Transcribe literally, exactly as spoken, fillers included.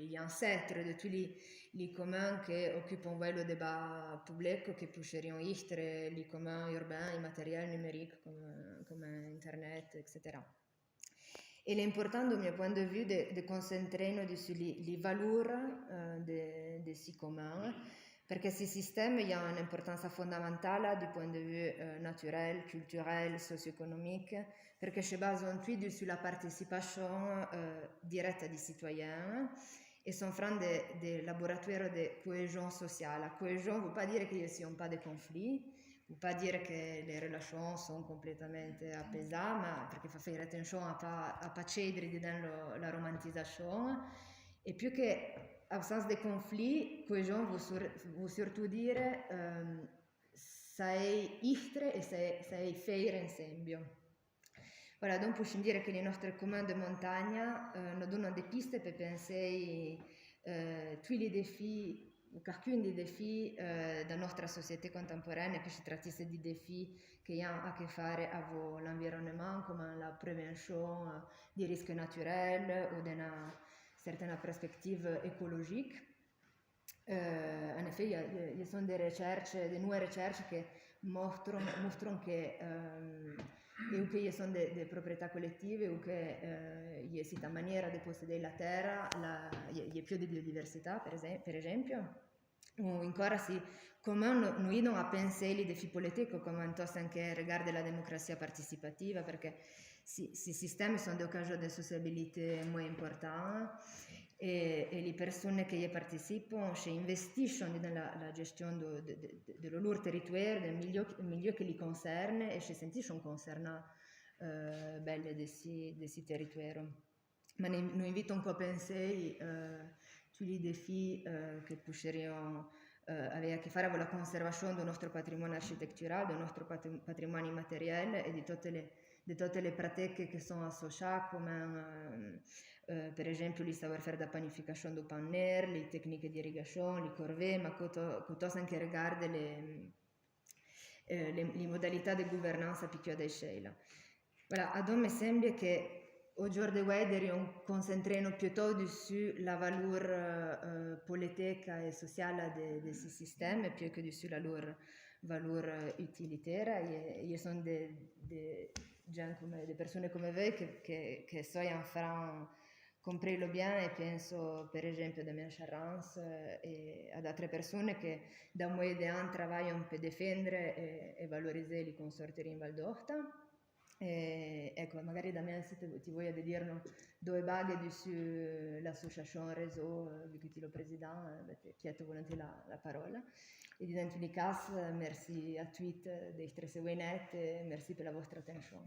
li ancêtre de tu li, li commun que occupon voué lo débat public, que poucherion itre li commun urbain, i materiel numérique comme, comme Internet, et cetera. E l'é important, do mio point de vue, de, de concentrer-no dessu li, li valour, eh, de, de si commun, perqué si sistème i a un'importansa fondamentala du point de vue, eh, naturel, culturel, socio-économique, perqué se bason tui dessu la participachon, eh, diretta di citoyen, e son fran de, de laboratuero de cohésion sociala. Cohésion vou pa dire que i sion pa de conflit, vou pa dire que li relachon son completamente apesà, ma perqué fa faire atenchon a pa, a pa cédre dedeun lo, la romantizachon. E più que absence de conflit, cohésion vou sur-, vou surtout dire, ehm, saì itre e saì, saì faire ensembio. Voilà, donc pouchon dire que li nostre commun de montagna, eh, no donon de piste pe pensé, eh, tui li défi, ou carcun di défi, eh, da nostra société contemporaine, que se trattisse di défi que i a a que faire avoué l'environnement, comme la prévention, eh, di risque naturel ou d'una certaine perspective écologique. Eh, en effet, i a, i a, i a son de recherche, de noue recherche que mostron, mostron que, ehm, e ou que i a son de, de propriété collective, ou que, eh, i a sita maniera de posséder la terra, la, i a, i a più de biodiversità, per esem-, per esempio. Ou incora si, comme no, no idon a pensé li défi politico, comme en tot sen que regarde la démocratie participative, perqué si, si sistème son de ocasion de sociabilité moué important, e, e li persone que i participon se investichon dedeun la, la gestion de, de, de, de lo lour territoire, del milieu, milieu que li concerne, e se sentichon concernà, eh, belle de si, de si territoire. Ma no, no invito un co a pensé, eh, tui li défi, eh, que poucherion, eh, avoué a que faire avoué la conservachon do nostro patrimoine architectural, do nostro patri-, patrimoine immateriel e de tote le, de tote le pratiche que son associà, comme, eh, eh, per esempio, li savoir-faire da panificachon do pan ner, li technique d'irrigachon, li corvée, ma co to-, co tot sen que regarde le, eh, le, li modalità de gouvernansa pi cuà d'écheila. Voilà, adon me semble que o jour de voué derion concentrer-no plutôt dessu la valour, eh, politica e sociala de, de si sistème, più que dessu la lour valour, eh, utilitaire. I a, i a son de, de gent comme, de persone comme voué que, que, que son en fran compré lo bien, e penso, per esempio, a Damien Charrance, eh, e a d'atre persone que da moué de an travaillon pe defendre e, e valorizé li consorterie in Val d'Outa. E, eco, magari Damien, se te, ti vouia de dire-no doue baghe dessu l'associachon Réseau, eh, vu que ti lo président, eh, ben, te, ti pièto volontiers la, la parola. E dedeun tui li cas, eh, merci a tuit, eh, de itre seguì net, e merci pe la vostra atenchon.